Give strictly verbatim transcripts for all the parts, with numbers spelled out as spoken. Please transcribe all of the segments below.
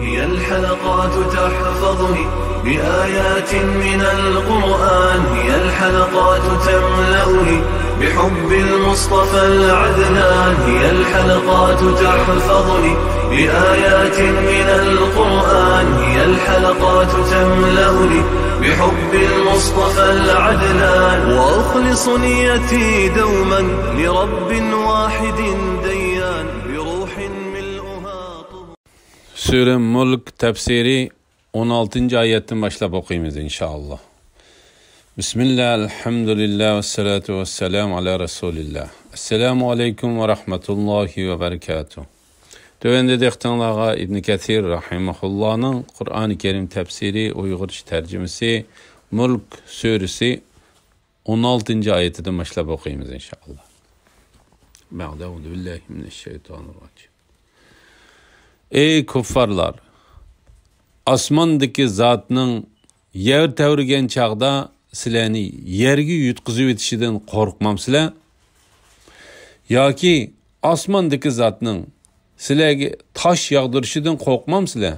هي الحلقات تحفظني بآيات من القرآن، هي الحلقات تملأني بحب المصطفى العدنان، هي الحلقات تحفظني بآيات من القرآن، هي الحلقات تملأني بحب المصطفى العدنان، وأخلص نيتي دوما لرب واحد ديان، بروح ملؤها طهور. سۈرە مۇلك تەپسىرى ئون ئالتىنچى ئايەتتىن باشلاپ ئوقۇيمىز، ئىنشائاللا. بىسمىللا، ئەلھەمدۇلىللا، ۋەسسالاتۇ ۋەسسالامۇ ئالا رەسۇلىللا. ئەسسالامۇ ئەلەيكۇم ۋە رەھمەتۇللاھى ۋە بەرىكاتۇھ. تۆۋەندە دىققىتىڭلارغا ئىبن كەسىر رەھىمەھۇللانىڭ قۇرئانى كەرىم تەپسىرى ئۇيغۇرچە تەرجىمىسى، مۇلك سۈرىسى ئون ئالتىنچى ئايىتىدىن باشلاپ ئوقۇيمىز، ئىنشائاللا. بەئدە، ئەئۇزۇ بىللاھى مىنەششەيتانىرراجىم. ئەي كۇففارلار! ئاسماندىكى زاتنىڭ يەر تەۋرىگەن چاغدا سىلەرنى يەرگە يۇتقۇزۇۋېتىشىدىن قورقمامسىلەر؟ ياكى ئاسماندىكى زاتنىڭ سىلەرگە تاش ياغدۇرۇشىدىن قورقمامسىلەر؟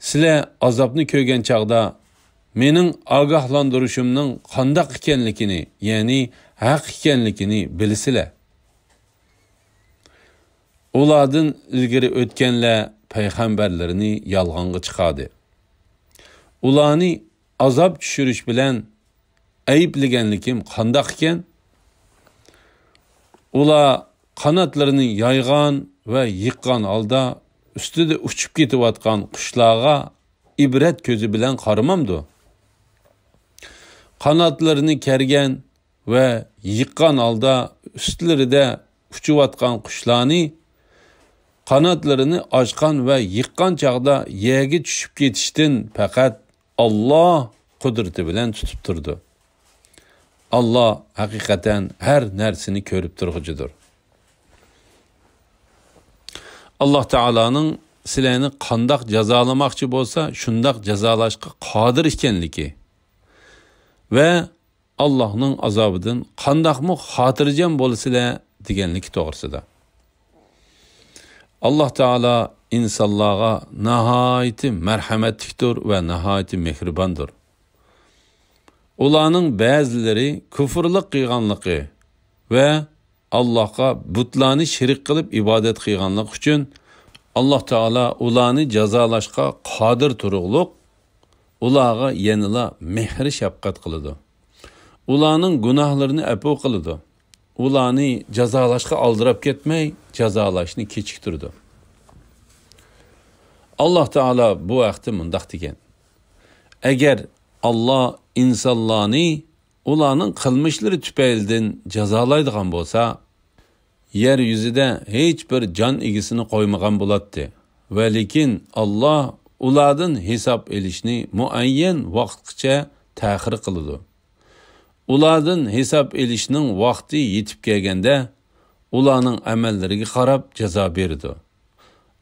سىلەر ئازابنى كۆرگەن چاغدا مېنىڭ ئاگاھلاندۇرۇشۇمنىڭ قانداق ئىكەنلىكىنى، يەنى ھەق ئىكەنلىكىنى بىلىسىلەر. ئۇلاردىن ئىلگىرى ئۆتكەنلەر پەيغەمبەرلىرىنى يالغانغا چىقاردى. ئۇلارنى ئازاب چۈشۈرۈش بىلەن ئەيىبلىگەنلىكىم قانداق ئىكەن؟ ئۇلار قاناتلىرىنى يايغان ۋە يىغقان ھالدا ئۈستىدە ئۇچۇپ كېتىۋاتقان قۇشلارغا ئىبرەت كۆزى بىلەن قارىمامدۇ؟ قاناتلىرىنى كەرگەن ۋە يىغقان ھالدا ئۈستلىرىدە ئۇچۇۋاتقان قۇشلارنى، قاناتلىرىنى ئاچقان ۋە يىغقان چاغدا يەرگە چۈشۈپ كېتىشتىن پەقەت ئاللا قۇدرىتى بىلەن تۇتۇپ تۇرىدۇ. ئاللا ھەقىقەتەن ھەر نەرسىنى كۆرۈپ تۇرغۇچىدۇر. ئاللا تائالانىڭ سىلەرنى قانداق جازالىماقچى بولسا، شۇنداق جازالاشقا قادىر ئىكەنلىكى ۋە ئاللاھنىڭ ئازابىدىن قانداقمۇ خاتىرجەم بولىسىلەر دېگەنلىكى توغرىسىدا. ئاللا تائالا ئىنسانلارغا ناھايىتى مەرھەمەتلىكتۇر ۋە ناھايىتى مېھرىباندۇر. ئۇلارنىڭ بەزىلىرى كۇفرلۇق قىلغانلىقى ۋە ئاللاھقا بۇتلارنى شېرىك قىلىپ ئىبادەت قىلغانلىقى ئۈچۈن، ئاللا تائالا ئۇلارنى جازالاشقا قادىر تۇرۇقلۇق، ئۇلارغا يەنىلا مېھرى شەپقەت قىلىدۇ. ئۇلارنىڭ گۇناھلىرىنى ئەپۇ قىلىدۇ. ئۇلارنى جازالاشقا ئالدىراپ كەتمەي، جازالاشنى كېچىكتۈرىدۇ. ئاللا تائالا بۇ ھەقتە مۇنداق دېگەن: ئەگەر ئاللا ئىنسانلارنى ئۇلارنىڭ قىلمىشلىرى تۈپەيلىدىن جازالايدىغان بولسا، يەر يۈزىدە ھېچ بىر جان ئىگىسىنى قويمىغان بولاتتى. ۋە لېكىن ئاللا ئۇلاردىن ھېساب ئېلىشنى مۇئەييەن ۋاقىتقىچە تەخىر قىلىدۇ. ئۇلاردىن ھېساب ئېلىشنىڭ ۋاقتى يېتىپ كەلگەندە، ئۇلارنىڭ ئەمەللىرىگە قاراپ جازا بېرىدۇ.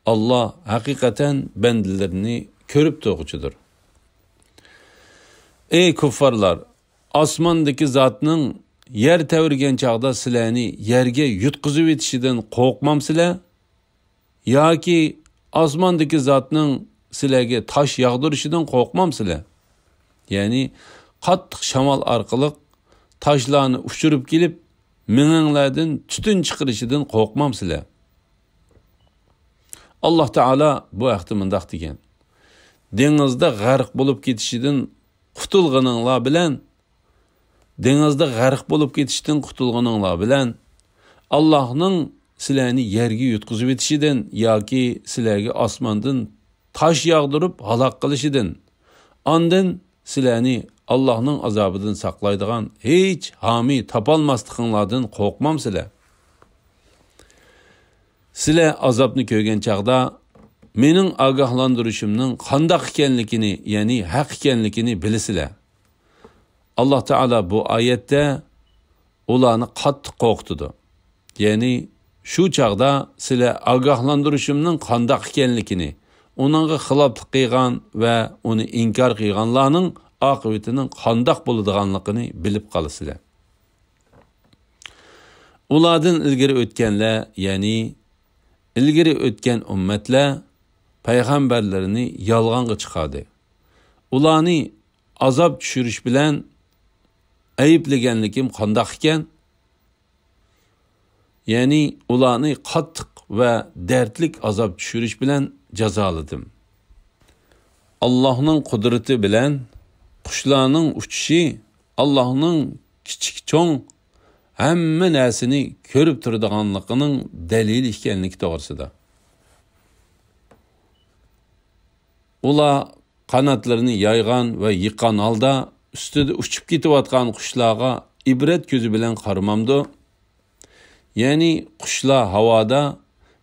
ئاللا ھەقىقەتەن بەندىلىرىنى كۆرۈپ تۇرغۇچىدۇر. ئەي كۇففارلار! ئاسماندىكى زاتنىڭ يەر تەۋرىگەن چاغدا سىلەرنى يەرگە يۇتقۇزۇۋېتىشىدىن قورقمامسىلەر؟ ياكى ئاسماندىكى زاتنىڭ سىلەرگە تاش ياغدۇرۇشىدىن قورقمامسىلەر؟ يەنى قاتتىق شامال ئارقىلىق تاشلارنى ئۇچۇرۇپ كېلىپ، مېڭەڭلاردىن تۈتۈن چىقىرىشىدىن قورقمامسىلەر؟ ئاللا تائالا بۇ ھەقتە مۇنداق دېگەن: دېڭىزدا غەرق بولۇپ كېتىشىدىن قۇتۇلغىنىڭلار بىلەن، دېڭىزدا غەرق بولۇپ كېتىشتىن قۇتۇلغىنىڭلار بىلەن، ئاللاھنىڭ سىلەرنى يەرگە يۇتقۇزۇۋېتىشىدىن ياكى سىلەرگە ئاسماندىن تاش ياغدۇرۇپ ھالاك قىلىشىدىن، ئاندىن سىلەرنى ئاللاھنىڭ ئازابىدىن ساقلايدىغان ھېچ ھامىي تاپالماسلىقىڭلاردىن قورقمامسىلەر؟ سىلەر ئازابنى كۆرگەن چاغدا مېنىڭ ئاگاھلاندۇرۇشۇمنىڭ قانداق ئىكەنلىكىنى، يەنى ھەق ئىكەنلىكىنى بىلىسىلەر. ئاللا تائالا بۇ ئايەتتە ئۇلارنى قاتتىق قورقۇتىدۇ. يەنى شۇ چاغدا سىلەر ئاگاھلاندۇرۇشۇمنىڭ قانداق ئىكەنلىكىنى، ئۇنىڭغا خىلاپلىق قىلغان ۋە ئۇنى ئىنكار قىلغانلارنىڭ ئاقىۋىتىنىڭ قانداق بولىدىغانلىقىنى بىلىپ قالىسىلەر. ئۇلاردىن ئىلگىرى ئۆتكەنلەر، يەنى ئىلگىرى ئۆتكەن ئۈممەتلەر پەيغەمبەرلىرىنى يالغانغا چىقاردى. ئۇلارنى ئازاب چۈشۈرۈش بىلەن ئەيىبلىگەنلىكىم قانداق ئىكەن؟ يەنى ئۇلارنى قاتتىق ۋە دەردلىك ئازاب چۈشۈرۈش بىلەن جازالىدىم. ئاللاھنىڭ قۇدرىتى بىلەن قۇشلارنىڭ ئۇچۇشى ئاللاھنىڭ كىچىك چوڭ ھەممە نەرسىنى كۆرۈپ تۇرىدىغانلىقىنىڭ دەلىلى ئىكەنلىكى توغرىسىدا. ئۇلار قاناتلىرىنى يايغان ۋە يىغقان ھالدا ئۈستىدە ئۇچۇپ كېتىۋاتقان قۇشلارغا ئىبرەت كۆزى بىلەن قارىمامدۇ؟ يەنى قۇشلار ھاۋادا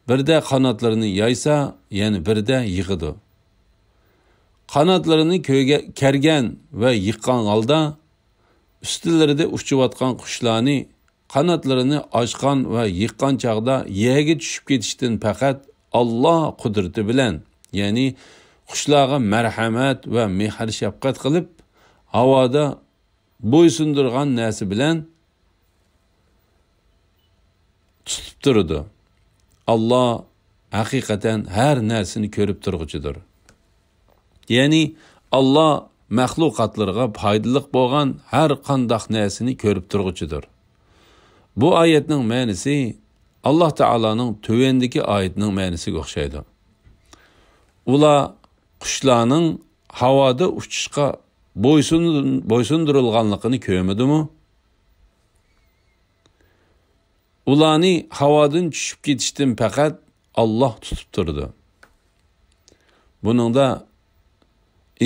بىردە قاناتلىرىنى يايسا، يەنە بىردە يىغىدۇ. قاناتلىرىنى كۆگە-، كەرگەن ۋە يىغقان ھالدا ئۈستىلىرىدە ئۇچۇۋاتقان قۇشلارنى قاناتلىرىنى ئاچقان ۋە يىغقان چاغدا يەرگە چۈشۈپ كېتىشتىن پەقەت ئاللا قۇدرىتى بىلەن، يەنى قۇشلارغا مەرھەمەت ۋە مېھىر-شەپقەت قىلىپ، ھاۋادا بويسۇندۇرغان نەرسە بىلەن تۇتۇپ تۇرىدۇ. ئاللا ھەقىقەتەن ھەر نەرسىنى كۆرۈپ تۇرغۇچىدۇر. يەنى ئاللا مەخلۇقاتلىرىغا پايدىلىق بولغان ھەر قانداق نەرسىنى كۆرۈپ تۇرغۇچىدۇر. بۇ ئايەتنىڭ مەنىسى ئاللا تائالانىڭ تۆۋەندىكى ئايەتنىڭ مەنىسىگە ئوخشايدۇ. ئۇلار قۇشلارنىڭ ھاۋادا ئۇچۇشقا بويسۇن-، بويسۇندۇرۇلغانلىقىنى كۆرمىدىمۇ؟ ئۇلارنى ھاۋادىن چۈشۈپ كېتىشتىن پەقەت ئاللا تۇتۇپ تۇرىدۇ. بۇنىڭدا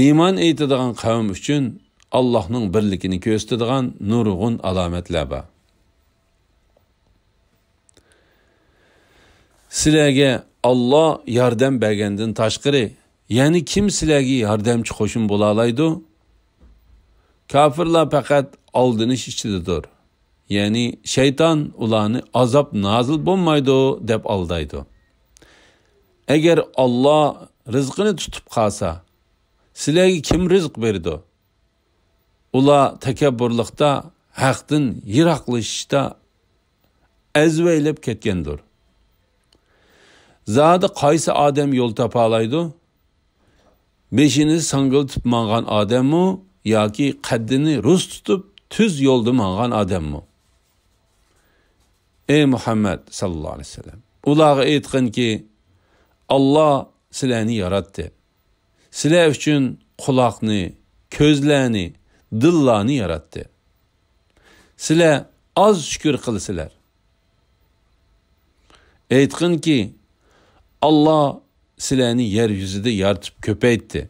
ئىمان ئېيتىدىغان قەۋم ئۈچۈن ئاللانىڭ بىرلىكىنى كۆرسىتىدىغان نۇرغۇن ئالامەتلەر بار. سىلەرگە ئاللا ياردەم بەرگەندىن تاشقىرى يەنە كىم سىلەرگە ياردەمچى قوشۇن بولالايدۇ؟ كاپىرلار پەقەت ئالدىنىش ئىچىدىدۇر. يەنى شەيتان ئۇلارنى ئازاب نازىل بولمايدۇ دەپ ئالدايدۇ. ئەگەر ئاللا رىزقىنى تۇتۇپ قالسا، سىلەرگە كىم رىزىق بېرىدۇ؟ ئۇلار تەكەببۇرلۇقتا، ھەقتىن يىراقلىشىشتا ئەزۋەيلەپ كەتكەندۇر. زادى قايسى ئادەم يول تاپالايدۇ؟ بېشىنى ساڭگىلىتىپ ماڭغان ئادەممۇ ياكى قەددىنى رۇس تۇتۇپ تۈز يولدا ماڭغان ئادەممۇ؟ ئەي مۇھەممەد ساللاللاھۇ ئەلەيھى ۋەسەللەم، ئۇلارغا ئېيتقىنكى، ئاللا سىلەرنى ياراتتى. سىلەر ئۈچۈن قۇلاقنى، كۆزلەرنى، دىللارنى ياراتتى. سىلەر ئاز شۈكۈر قىلىسىلەر. ئېيتقىنكى، ئاللا سىلەرنى يەر يۈزىدە يارىتىپ كۆپەيتتى.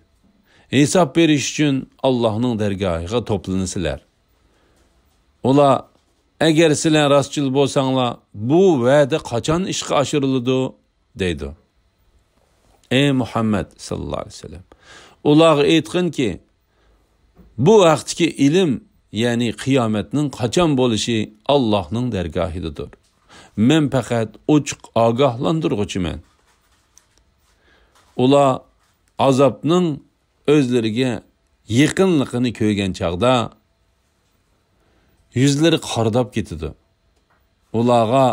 ھېساب بېرىش ئۈچۈن ئاللانىڭ دەرگاھىغا توپلىنىسىلەر. ئۇلار، ئەگەر سىلەر راستچىل بولساڭلار، بۇ ۋەدە قاچان ئىشقا ئاشۇرۇلىدۇ؟ دەيدۇ. ئەي مۇھەممەد ساللاللاھۇ ئەلەيھى ۋەسەللەم، ئۇلارغا ئېيتقىنكى، بۇ ھەقتىكى ئىلىم، يەنى قىيامەتنىڭ قاچان بولۇشى ئاللاھنىڭ دەرگاھىدىدۇر. مەن پەقەت ئوچۇق ئاگاھلاندۇرغۇچىمەن. ئۇلار ئازابنىڭ ئۆزلىرىگە يېقىنلىقىنى كۆرگەن چاغدا يۈزلىرى قارىداپ كېتىدۇ. ئۇلارغا،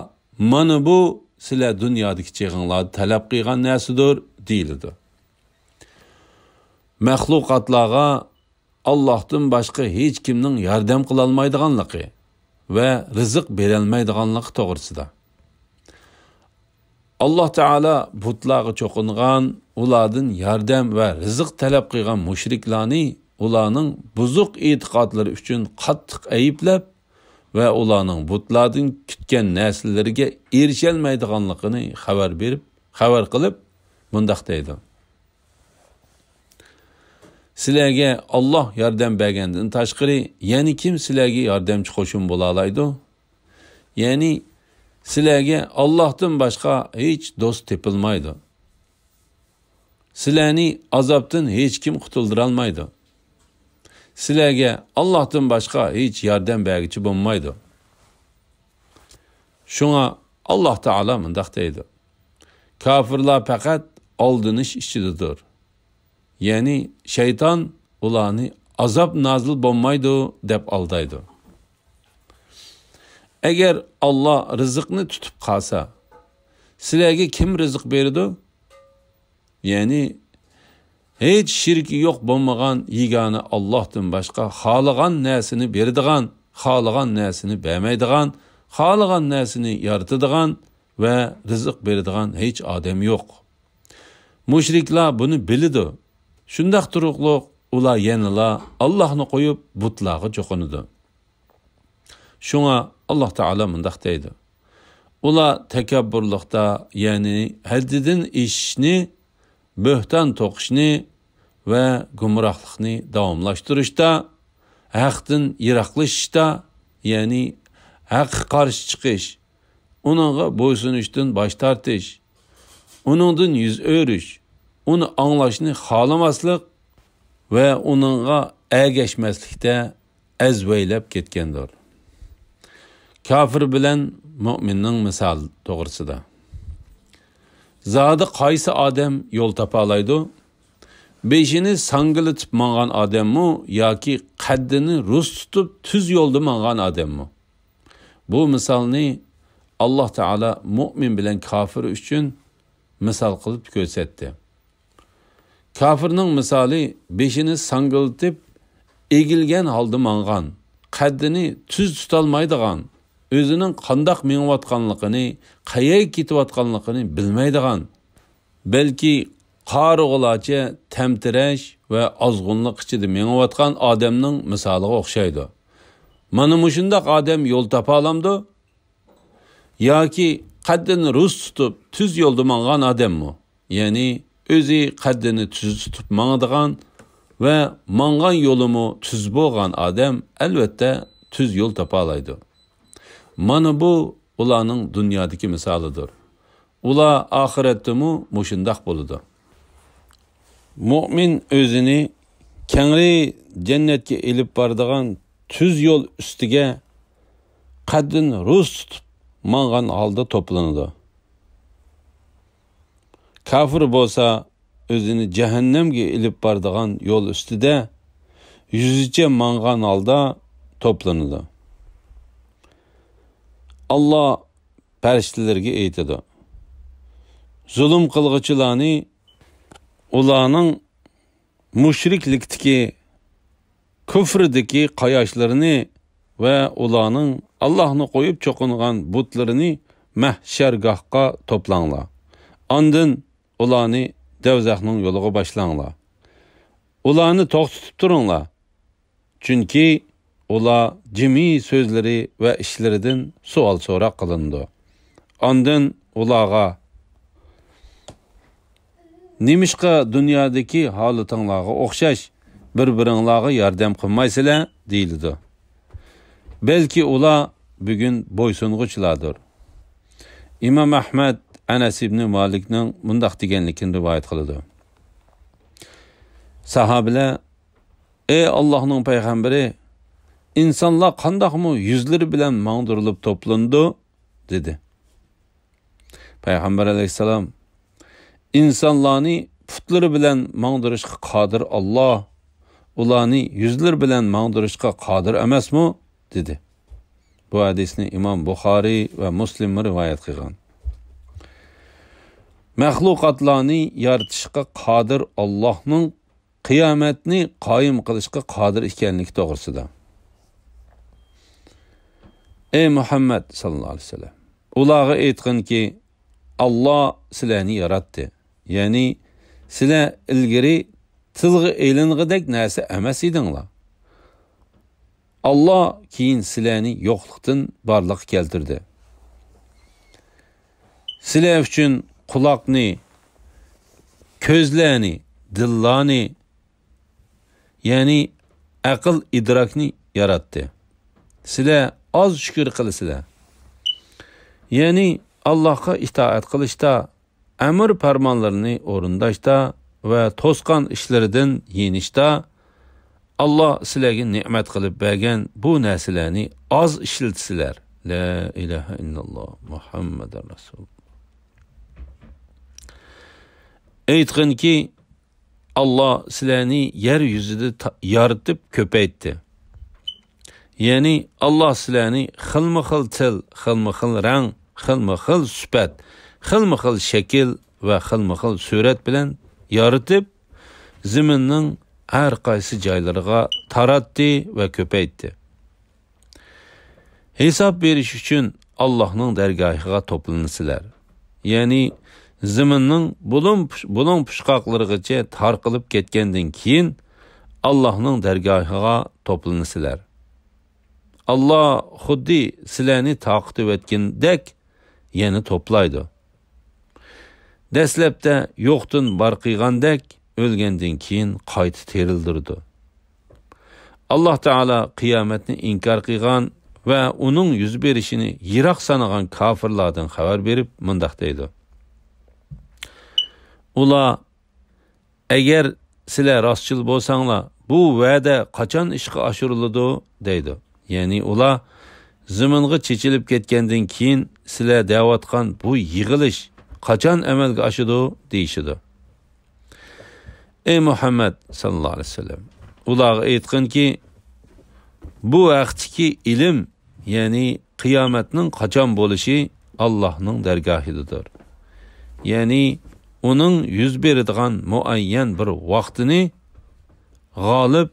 مانا بۇ سىلەر دۇنيادىكى چېغىڭلاردا تەلەپ قىلغان نەرسىدۇر، دېيىلىدۇ. مەخلۇقاتلارغا ئاللاھتىن باشقا ھېچ كىمنىڭ ياردەم قىلالمايدىغانلىقى ۋە رىزىق بېرەلمەيدىغانلىقى توغرىسىدا. ئاللاھ تائالا بۇتلارغا چوقۇنغان، ئۇلاردىن ياردەم ۋە رىزىق تەلەپ قىلغان مۇشرىكلارنى ئۇلارنىڭ بۇزۇق ئېتىقادلىرى ئۈچۈن قاتتىق ئەيىبلەپ ۋە ئۇلارنىڭ بۇتلاردىن كۈتكەن نەرسىلىرىگە ئېرىشەلمەيدىغانلىقىنى خەۋەر بېرىپ، خەۋەر قىلىپ، مۇنداق دەيدۇ. سىلەرگە ئاللاھ ياردەم بەرگەندىن تاشقىرى يەنە كىم سىلەرگە ياردەمچى قوشۇن بولالايدۇ؟ يەنى سىلەرگە ئاللاھتىن باشقا ھېچ دوست تېپىلمايدۇ. سىلەرنى ئازابتىن ھېچ كىم قۇتۇلدۇرالمايدۇ. سىلەرگە ئاللاھتىن باشقا ھېچ ياردەم بەرگۈچى بولمايدۇ. شۇڭا ئاللاھ تائالا مۇنداق دەيدۇ. كاپىرلار پەقەت ئالدىنىش ئىچىدىدۇر. يەنى شەيتان ئۇلارنى ئازاب نازىل بولمايدۇ دەپ ئالدايدۇ. ئەگەر ئاللاھ رىزىقنى تۇتۇپ قالسا، سىلەرگە كىم رىزىق بېرىدۇ؟ يەنى ھېچ شېرىكى يوق بولمىغان يېگانە ئاللاھتىن باشقا خالىغان نەرسىنى بېرىدىغان، خالىغان نەرسىنى بەرمەيدىغان، خالىغان نەرسىنى يارىتىدىغان ۋە رىزىق بېرىدىغان ھېچ ئادەم يوق. مۇشرىكلار بۇنى بىلىدۇ. شۇنداق تۇرۇقلۇق ئۇلار يەنىلا ئاللاھنى قويۇپ بۇتلارغا چوقۇنىدۇ. شۇڭا ئاللاھ تائالا مۇنداق دەيدۇ: ئۇلار تەكەببۇرلۇقتا، يەنى ھەددىدىن ئېشىشنى، بۆھتان توقۇشنى ۋە گۇمراھلىقنى داۋاملاشتۇرۇشتا، ھەقتىن يىراقلىشىشتا، يەنى ھەققە قارشى چىقىش، ئۇنىڭغا بويسۇنۇشتىن باش تارتىش، ئۇنىڭدىن يۈز ئۆرۈش، ئۇنى ئاڭلاشنى خالىماسلىق ۋە ئۇنىڭغا ئەگەشمەسلىكتە ئەزۋەيلەپ كەتكەندۇر. كاپىر بىلەن مۇئمىننىڭ مىسالى توغرىسىدا. زادى قايسى ئادەم يول تاپالايدۇ؟ بېشىنى ساڭگىلىتىپ ماڭغان ئادەممۇ ياكى قەددىنى رۇس تۇتۇپ تۈز يولدا ماڭغان ئادەممۇ؟ بۇ مىسالنى ئاللاھ تائالا مۇئمىن بىلەن كاپىر ئۈچۈن مىسال قىلىپ كۆرسەتتى. كاپىرنىڭ مىسالى بېشىنى ساڭگىلىتىپ، ئېگىلگەن ھالدا ماڭغان، قەددىنى تۈز تۇتالمايدىغان، ئۆزىنىڭ قانداق مېڭىۋاتقانلىقىنى، قەيەرگە كېتىۋاتقانلىقىنى بىلمەيدىغان، بەلكى قارىغۇلارچە تەمتىرەش ۋە ئازغۇنلۇق ئىچىدە مېڭىۋاتقان ئادەمنىڭ مىسالىغا ئوخشايدۇ. مانا مۇشۇنداق ئادەم يول تاپالامدۇ؟ ياكى قەددىنى رۇس تۇتۇپ تۈز يولدا ماڭغان ئادەممۇ؟ يەنى ئۆزى قەددىنى تۈز تۇتۇپ ماڭىدىغان ۋە ماڭغان يولىمۇ تۈز بولغان ئادەم ئەلۋەتتە تۈز يول تاپالايدۇ. مانا بۇ ئۇلارنىڭ دۇنيادىكى مىسالىدۇر. ئۇلار ئاخىرەتتىمۇ مۇشۇنداق بولىدۇ. مۇئمىن ئۆزىنى كەڭرى جەننەتكە ئېلىپ بارىدىغان تۈز يول ئۈستىگە قەددىنى رۇس تۇتۇپ ماڭغان ھالدا توپلىنىدۇ. كاپىر بولسا ئۆزىنى جەھەننەمگە ئېلىپ بارىدىغان يول ئۈستىدە يۈزىچە ماڭغان ھالدا توپلىنىدۇ. ئاللاھ پەرىشتىلەرگە ئېيتىدۇ: زۇلۇم قىلغۇچىلارنى ئۇلارنىڭ مۇشرىكلىكتىكى، كۇفرىدىكى قاياشلىرىنى ۋە ئۇلارنىڭ ئاللاھنى قويۇپ چوقۇنغان بۇتلىرىنى مەھشەرگاھقا توپلاڭلار. ئاندىن ئۇلارنى دەۋزەخنىڭ يولىغا باشلاڭلار. ئۇلارنى توختىتىپ تۇرۇڭلار. چۈنكى ئۇلار جىمى سۆزلىرى ۋە ئىشلىرىدىن سوئال سوراق قىلىنىدۇ. ئاندىن ئۇلارغا: نېمىشقا دۇنيادىكى ھالىتىڭلارغا ئوخشاش بىر-بىرىڭلارغا ياردەم قىلمايسىلەر؟ دېيىلىدۇ. بەلكى ئۇلار بۈگۈن بويسۇنغۇچىلاردۇر. ئىمام ئەھمەد ئەنەس ئىبنى مالىكنىڭ مۇنداق دېگەنلىكىنى رىۋايەت قىلىدۇ: ساھابىلەر: ئەي ئاللاھنىڭ پەيغەمبىرى، ئىنسانلار قانداقمۇ يۈزلىرى بىلەن ماڭدۇرۇلۇپ توپلىنىدۇ؟ دېدى. پەيغەمبەر ئەلەيھىسسالام: ئىنسانلارنى پۇتلىرى بىلەن ماڭدۇرۇشقا قادىر ئاللاھ، ئۇلارنى يۈزلىرى بىلەن ماڭدۇرۇشقا قادىر ئەمەسمۇ؟ دېدى. بۇ ھەدىسنى ئىمام بۇخارىي ۋە مۇسلىممۇ رىۋايەت قىلغان. مەخلۇقاتلارنى يارىتىشقا قادىر ئاللاھنىڭ قىيامەتنى قايىم قىلىشقا قادىر ئىكەنلىكى توغرىسىدا. ئەي مۇھەممەد ساللاللاھۇ ئەلەيھى ۋەسەللەم، ئۇلارغا ئېيتقىنكى، ئاللاھ سىلەرنى ياراتتى. يەنى سىلەر ئىلگىرى تىلغا ئېلىنغۇدەك نەرسە ئەمەس ئىدىڭلار. ئاللاھ كېيىن سىلەرنى يوقلۇقتىن بارلىققا كەلتۈردى. سىلەر ئۈچۈن قۇلاقنى، كۆزلەرنى، دىللارنى، يەنى ئەقىل ئىدراكنى ياراتتى. سىلەر ئاز شۈكۈر قىلىسىلەر. يەنى ئاللاھقا ئىتائەت قىلىشتا، ئەمر پەرمانلىرىنى ئورۇنداشتا ۋە توسقان ئىشلىرىدىن يېنىشتا، ئاللاھ سىلەرگە نېمەت قىلىپ بەرگەن بۇ نەرسىلەرنى ئاز ئىشلىتىسىلەر. لا ئىلاھە ئىللاللاھ مۇھەممەدۇر رەسۇلۇللاھ. ئېيتقىنكى، ئاللاھ سىلەرنى يەر يۈزىدە تا-، يارىتىپ كۆپەيتتى. يەنى ئاللاھ سىلەرنى خىلمۇ خىل تىل، خىلمۇ خىل رەڭ، خىلمۇ خىل سۈپەت، خىلمۇ خىل شەكىل ۋە خىلمۇ خىل سۈرەت بىلەن يارىتىپ، زېمىننىڭ ھەر قايسى جايلىرىغا تاراتتى ۋە كۆپەيتتى. ھېساب بېرىش ئۈچۈن ئاللاھنىڭ دەرگاھىغا توپلىنىسىلەر. يەنى زېمىننىڭ بۇلۇڭ-، بۇلۇڭ پۇچقاقلىرىغىچە تارقىلىپ كەتكەندىن كېيىن، ئاللاھنىڭ دەرگاھىغا توپلىنىسىلەر. ئاللا خۇددى سىلەرنى تارقىتىۋەتكەندەك يەنە توپلايدۇ. دەسلەپتە يوقتىن بار قىلغاندەك، ئۆلگەندىن كېيىن قايتا تىرىلدۈرىدۇ. ئاللا تائالا قىيامەتنى ئىنكار قىلغان ۋە ئۇنىڭ يۈز بېرىشىنى يىراق سانىغان كاپىرلاردىن خەۋەر بېرىپ مۇنداق دەيدۇ: ئۇلار، ئەگەر سىلەر راستچىل بولساڭلار، بۇ ۋەدە قاچان ئىشقا ئاشۇرۇلىدۇ؟ دەيدۇ. يەنى ئۇلار، زېمىنغا چېچىلىپ كەتكەندىن كېيىن سىلەر دەۋاتقان بۇ يىغىلىش قاچان ئەمەلگە ئاشىدۇ؟ دېيىشىدۇ. ئەي مۇھەممەد ساللاللاھۇ ئەلەيھى ۋەسەللەم، ئۇلارغا ئېيتقىنكى، بۇ ھەقتىكى ئىلىم، يەنى قىيامەتنىڭ قاچان بولۇشى ئاللاھنىڭ دەرگاھىدىدۇر. يەنى ئۇنىڭ يۈز بېرىدىغان مۇئەييەن بىر ۋاقتىنى غالىب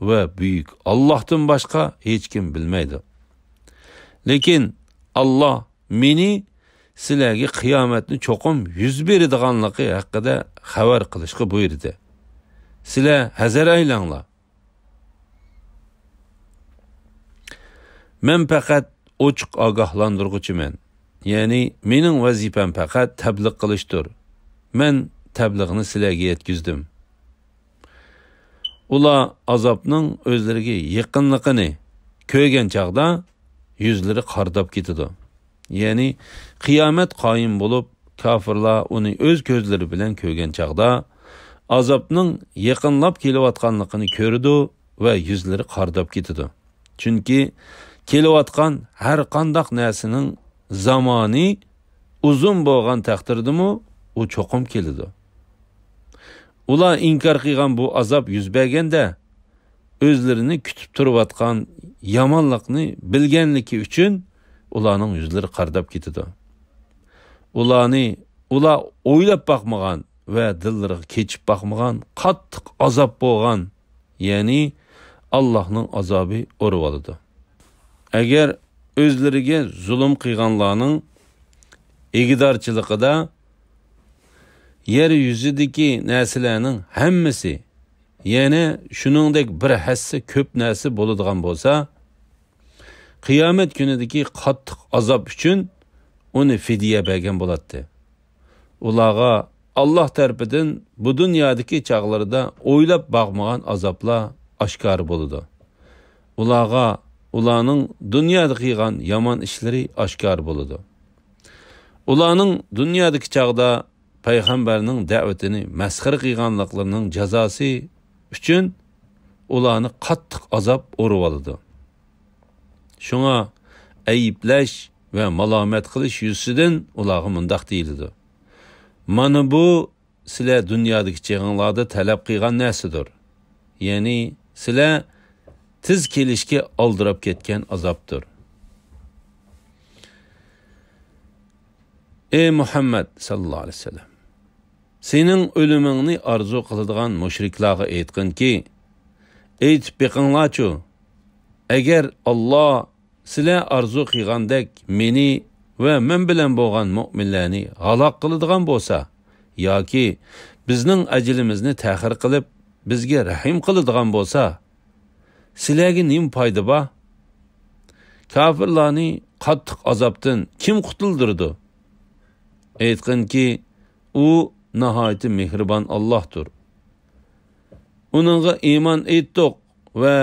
ۋە بۈيۈك ئاللاھتىن باشقا ھېچكىم بىلمەيدۇ. لېكىن ئاللاھ مېنى سىلەرگە قىيامەتنى چوقۇم يۈز بېرىدىغانلىقى ھەققىدە خەۋەر قىلىشقا بۇيرۇدى. سىلەر ھەزەر ئەيلەڭلار. مەن پەقەت ئوچۇق ئاگاھلاندۇرغۇچىمەن. يەنى مېنىڭ ۋەزىپەم پەقەت تەبلىغ قىلىشتۇر. مەن تەبلىغنى سىلەرگە يەتكۈزدۈم. ئۇلار ئازابنىڭ ئۆزلىرىگە يېقىنلىقىنى كۆرگەن چاغدا يۈزلىرى قارىداپ كېتىدۇ. يەنى قىيامەت قايىم بولۇپ، كاپىرلار ئۇنى ئۆز كۆزلىرى بىلەن كۆرگەن چاغدا، ئازابنىڭ يېقىنلاپ كېلىۋاتقانلىقىنى كۆرىدۇ ۋە يۈزلىرى قارىداپ كېتىدۇ. چۈنكى كېلىۋاتقان ھەر قانداق نەرسىنىڭ زامانى ئۇزۇن بولغان تەقدىردىمۇ، ئۇ چوقۇم كېلىدۇ. ئۇلار ئىنكار قىلغان بۇ ئازاب يۈز بەرگەندە، ئۆزلىرىنى كۈتۈپ تۇرۇۋاتقان يامانلىقنى بىلگەنلىكى ئۈچۈن، ئۇلارنىڭ يۈزلىرى قارىداپ كېتىدۇ. ئۇلارنى، ئۇلار ئويلاپ باقمىغان ۋە دىللىرىغا كېچىپ باقمىغان قاتتىق ئازاب بولغان، يەنى ئاللاھنىڭ ئازابى ئۇرۇۋالىدۇ. ئەگەر ئۆزلىرىگە زۇلۇم قىلغانلارنىڭ ئىگىدارچىلىقىدا يەر يۈزىدىكى نەرسىلەرنىڭ ھەممىسى، يەنە شۇنىڭدەك بىر ھەسسە كۆپ نەرسە بولىدىغان بولسا، قىيامەت كۈنىدىكى قاتتىق ئازاب ئۈچۈن ئۇنى فىدىيە بەرگەن بولاتتى. ئۇلارغا ئاللاھ تەرىپىدىن بۇ دۇنيادىكى چاغلىرىدا ئويلاپ باقمىغان ئازابلار ئاشكارا بولىدۇ. ئۇلارغا ئۇلارنىڭ دۇنيادا قىلغان يامان ئىشلىرى ئاشكارا بولىدۇ. ئۇلارنىڭ دۇنيادىكى چاغدا پەيغەمبەرنىڭ دەۋىتىنى مەسخىرە قىلغانلىقلىرىنىڭ جازاسى ئۈچۈن ئۇلارنى قاتتىق ئازاب ئۇرۇۋالىدۇ. شۇڭا ئەيىبلەش ۋە مالامەت قىلىش يۈزىسىدىن ئۇلارغا مۇنداق دېيىلىدۇ: مانا بۇ سىلەر دۇنيادىكى چېغىڭلاردا تەلەپ قىلغان نەرسىدۇر. يەنى سىلەر تېز كېلىشكە ئالدىراپ كەتكەن ئازابتۇر. ئەي مۇھەممەد ساللاللاھۇ ئەلەيھى ۋەسەللەم، سېنىڭ ئۆلۈمۈڭنى ئارزۇ قىلىدىغان مۇشرىكلارغا ئېيتقىنكى، ئېيتىپ بېقىڭلارچۇ، ئەگەر ئاللاھ سىلەر ئارزۇ قىلغاندەك مېنى ۋە مەن بىلەن بولغان مۆمىنلەرنى ھالاك قىلىدىغان بولسا ياكى بىزنىڭ ئەجىلىمىزنى تەخىر قىلىپ، بىزگە رەھىم قىلىدىغان بولسا، سىلەرگە نېمە پايدا بار؟ كاپىرلارنى قاتتىق ئازابتىن كىم قۇتۇلدۇرىدۇ؟ ئېيتقىنكى، ئۇ ناھايىتى مېھرىبان ئاللاھتۇر. ئۇنىڭغا ئىمان ئېيتتۇق ۋە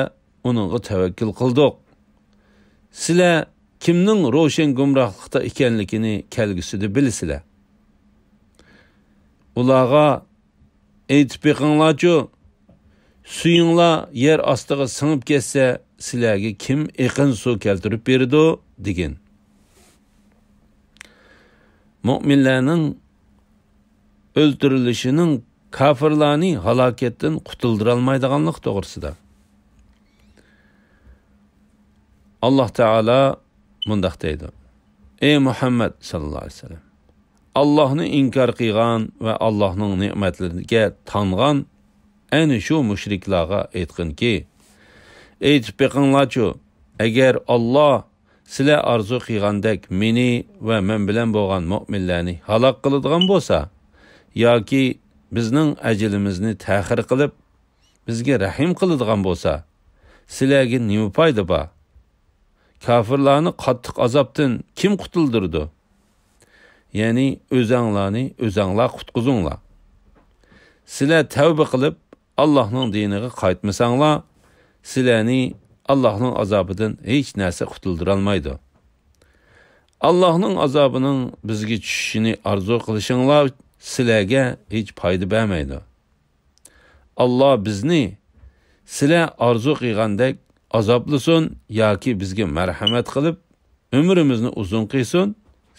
ئۇنىڭغا تەۋەككۈل قىلدۇق. سىلەر كىمنىڭ روشەن گۇمراھلىقتا ئىكەنلىكىنى كەلگۈسىدە بىلىسىلەر. ئۇلارغا ئېيتىپ بېقىڭلارچۇ، سۈيۈڭلار يەر ئاستىغا سىڭىپ كەتسە، سىلەرگە كىم ئېقىن سۇ كەلتۈرۈپ بېرىدۇ؟ دېگىن. مۆمىنلەرنىڭ ئۆلتۈرۈلۈشىنىڭ كاپىرلارنى ھالاكەتتىن قۇتۇلدۇرالمايدىغانلىقى توغرىسىدا ئاللاھ تائالا مۇنداق دەيدۇ: ئەي مۇھەممەد ساللاللاھۇ ئەلەيھى ۋەسەللەم، ئاللاھنى ئىنكار قىلغان ۋە ئاللاھنىڭ نېمەتلىرىگە تانغان ئەنە شۇ مۇشرىكلارغا ئېيتقىنكى، ئېيتىپ بېقىڭلارچۇ، ئەگەر ئاللاھ سىلەر ئارزۇ قىلغاندەك مېنى ۋە مەن بىلەن بولغان مۆمىنلەرنى ھالاك قىلىدىغان بولسا، ياكى بىزنىڭ ئەجىلىمىزنى تەخىر قىلىپ، بىزگە رەھىم قىلىدىغان بولسا، سىلەرگە نېمە پايدا بار؟ كاپىرلارنى قاتتىق ئازابتىن كىم قۇتۇلدۇرىدۇ؟ يەنى ئۆزەڭلارنى ئۆزەڭلار قۇتقۇزۇڭلار. سىلەر تەۋبە قىلىپ، ئاللاھنىڭ دىنىغا قايتمىساڭلار، سىلەرنى ئاللاھنىڭ ئازابىدىن ھېچ نەرسە قۇتۇلدۇرالمايدۇ. ئاللاھنىڭ ئازابىنىڭ بىزگە چۈشۈشىنى ئارزۇ قىلىشىڭلار سىلەرگە ھېچ پايدا بەرمەيدۇ. ئاللاھ بىزنى سىلەر ئارزۇ قىلغاندەك ئازابلىسۇن ياكى بىزگە مەرھەمەت قىلىپ، ئۆمرىمىزنى ئۇزۇن قىلسۇن،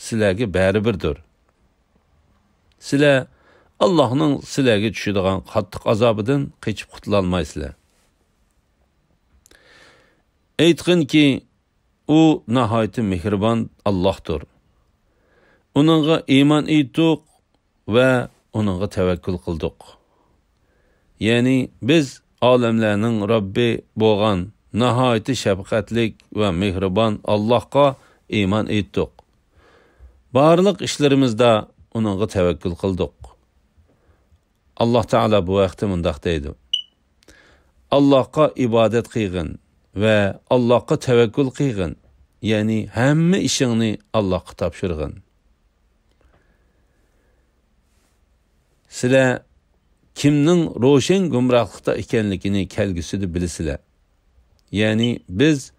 سىلەرگە بەرىبىردۇر. سىلەر ئاللاھنىڭ سىلەرگە چۈشىدىغان قاتتىق ئازابىدىن قېچىپ قۇتۇلالمايسىلەر. ئېيتقىنكى، ئۇ ناھايىتى مېھرىبان ئاللاھتۇر. ئۇنىڭغا ئىمان ئېيتتۇق ۋە ئۇنىڭغا تەۋەككۈل قىلدۇق. يەنى بىز ئالەملەرنىڭ رەببى بولغان ناھايىتى شەپقەتلىك ۋە مېھرىبان ئاللاھقا ئىمان ئېيتتۇق. بارلىق ئىشلىرىمىزدا ئۇنىڭغا تەۋەككۈل قىلدۇق. ئاللاھ تائالا بۇ ھەقتە مۇنداق دەيدۇ: ئاللاھقا ئىبادەت قىلغىن ۋە ئاللاھقا تەۋەككۈل قىلغىن، يەنى ھەممە ئىشىڭنى ئاللاھقا تاپشۇرغىن. سىلەر كىمنىڭ روشەن گۇمراھلىقتا ئىكەنلىكىنى كەلگۈسىدە بىلىسىلەر. يەنى بىز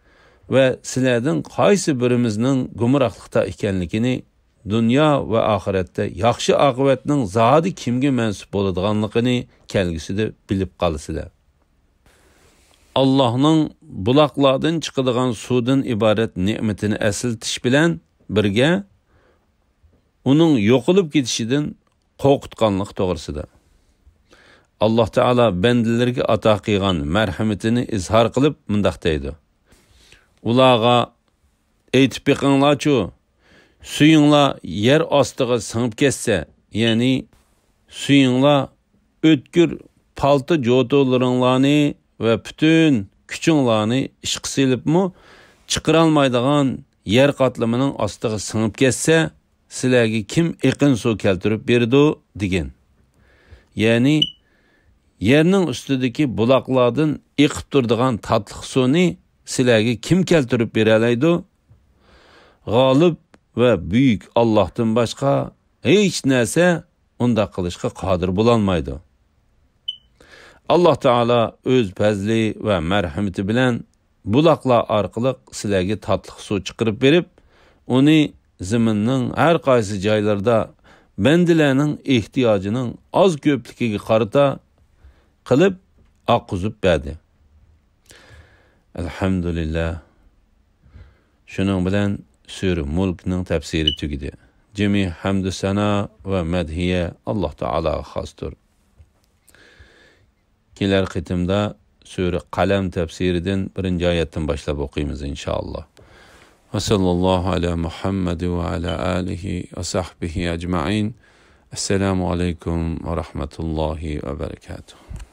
ۋە سىلەردىن قايسى بىرىمىزنىڭ گۇمراھلىقتا ئىكەنلىكىنى، دۇنيا ۋە ئاخىرەتتە ياخشى ئاقىۋەتنىڭ زادى كىمگە مەنسۇپ بولىدىغانلىقىنى كەلگۈسىدە بىلىپ قالىسىلەر. ئاللاھنىڭ بۇلاقلاردىن چىقىدىغان سۇدىن ئىبارەت نېمىتىنى ئەسلىتىش بىلەن بىرگە، ئۇنىڭ يوقىلىپ كېتىشىدىن قورقۇتقانلىقى توغرىسىدا. ئاللاھ تائالا بەندىلىرىگە ئاتا قىلغان مەرھىمىتىنى ئىزھار قىلىپ مۇنداق دەيدۇ: ئۇلارغا ئېيتىپ بېقىڭلارچۇ، سۈيۈڭلار يەر ئاستىغا سىڭىپ كەتسە، يەنى سۈيۈڭلار ئۆتكۈر پالتا جوتۇلىرىڭلارنى ۋە پۈتۈن كۈچۈڭلارنى ئىشقا سېلىپمۇ چىقىرالمايدىغان يەر قاتلىمىنىڭ ئاستىغا سىڭىپ كەتسە، سىلەرگە كىم ئېقىن سۇ كەلتۈرۈپ بېرىدۇ؟ دېگىن. يەنى يەرنىڭ ئۈستىدىكى بۇلاقلاردىن ئېقىپ تۇرىدىغان تاتلىق سۇنى سىلەرگە كىم كەلتۈرۈپ بېرەلەيدۇ؟ غالىب ۋە بۈيۈك ئاللاھتىن باشقا ھېچ نەرسە ئۇنداق قىلىشقا قادىر بولالمايدۇ. ئاللاھ تائالا ئۆز پەزلى ۋە مەرھىمىتى بىلەن بۇلاقلار ئارقىلىق سىلەرگە تاتلىق سۇ چىقىرىپ بېرىپ، ئۇنى زېمىننىڭ ھەر قايسى جايلىرىدا بەندىلەرنىڭ ئېھتىياجىنىڭ ئاز كۆپلۈكىگە قارىتا قىلىپ ئاققۇزۇپ بەردى. ئەلھەمدۇلىللا. شۇنىڭ بىلەن سۈرە مۇلكنىڭ تەپسىرى تۈگىدى. جىمى ھەمدۇ سەنا ۋە مەدھىيە ئاللاھ تائالاغا خاستۇر. كېلەر قېتىمدا سۈرە قەلەم تەپسىرىدىن بىرىنچى ئايەتتىن باشلاپ ئوقۇيمىز، ئىنشائاللاھ. ۋە سەللەللاھۇ ئەلا مۇھەممەد ۋە ئەلا ئالىھى ۋە سەھبىھى ئەجمەئىن. ئەسسالامۇ ئەلەيكۇم ۋە رەھمەتۇللاھى ۋە بەرەكاتۇھ.